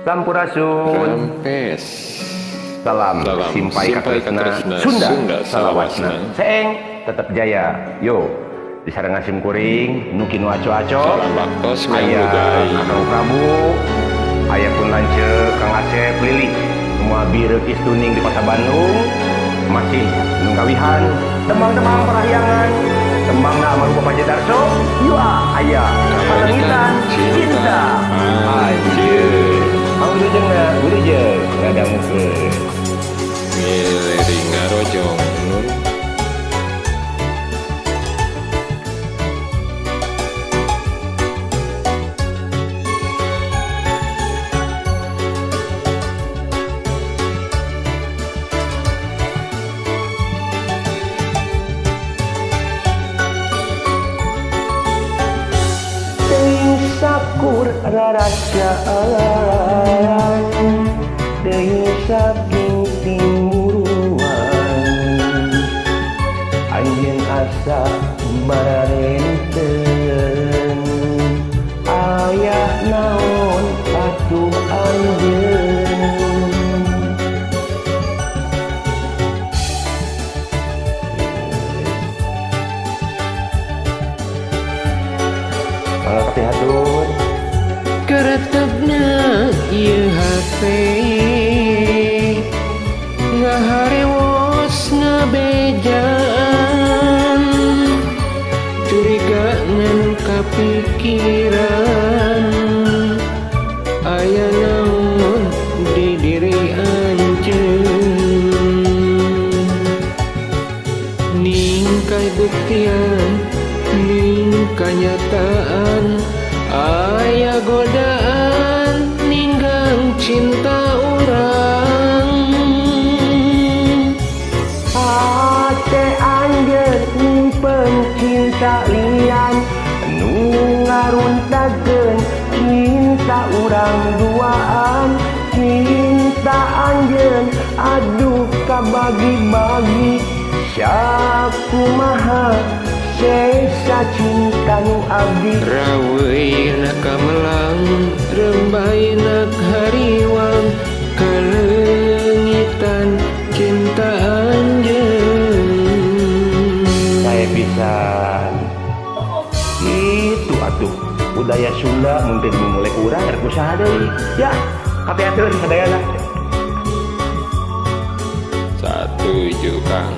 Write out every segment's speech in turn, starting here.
Sampurasun. Rampes. Salam, Salam simpai katresna Sunda, Sunda salawasna. Seeng tetep jaya. Yo, disarengan sim kuring nu kinu aco-aco. Salam baktos Aya Akang Prabu, aya pun lanceuk Kang Asep Lili, semua bireuk istuning di Kota Bandung. Masih nunggawihan tembang-tembang parahyangan, tembangna almarhum Bapak Darso, yua aya kalengitan cinta anjeun. Wilujengna wilujeng ngadangukeun. Ngiring ngarojong nun. Sakur rarasaan deui saking timuruan anjeun asa bararenten aya naon atuh anjeun. Mangga kapihatur. Keretepna ieu hate ngaharewos ngabejaan curiga ngan kapikiran aya naon di diri anjeun ningkai buktian ning kanyataan aya godaan ninggang cinta urang. Hate anjeun nyimpen cinta lian nu ngaruntakeun cinta urang duaan. Cinta anjeun aduh kabagi-bagi sakumaha sesa cinta nu abdi. Raweuna kamelang rembayna hariwang kaleungitan cinta anjeun. Saya pisan itu atuh budaya Sunda mun teu dimulai ku urang rek usaha deui ya. Kapihatur sadayana. Satuju Kang.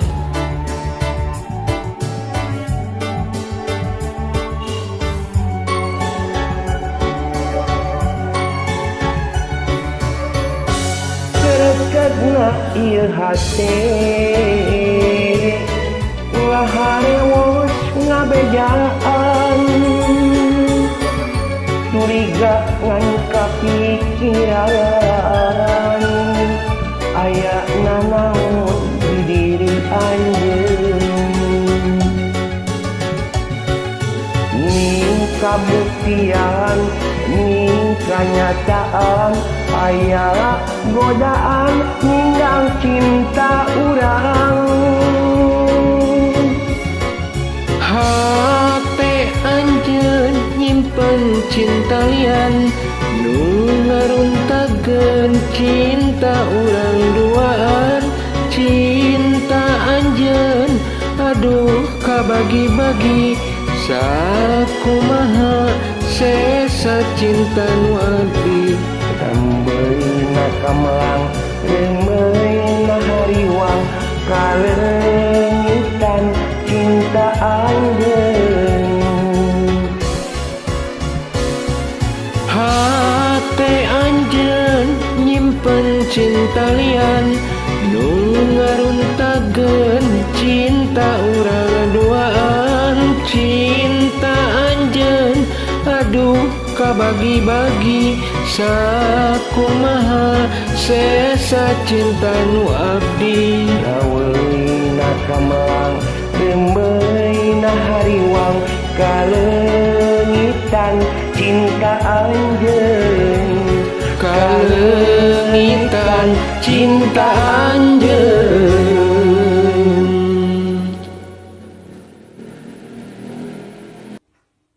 Kereketna ieu hate ngaharewos ngabejaan curiga ngan kapikiran aya nanaon di diri anjeun ning kabuktian ning kanyataan aya godaan ninggang cinta urang. Hate anjeun nyimpen cinta lian nu ngaruntakeun cinta urang duaan. Cinta anjeun aduh kabagi-bagi sakumaha sesa cinta nu abdi. Rembeuna kamelang rembeuna hariwang kaleungitan cinta anjeun. Hate anjeun nyimpen cinta lian nu ngaruntakeun cinta urang duaan. Cinta anjeun aduh kabagi-bagi sakumaha sesa cinta nu abdi. Raweuna kamelang rembeuna hariwang kaleungitan cinta anjeun. Kaleungitan cinta anjeun.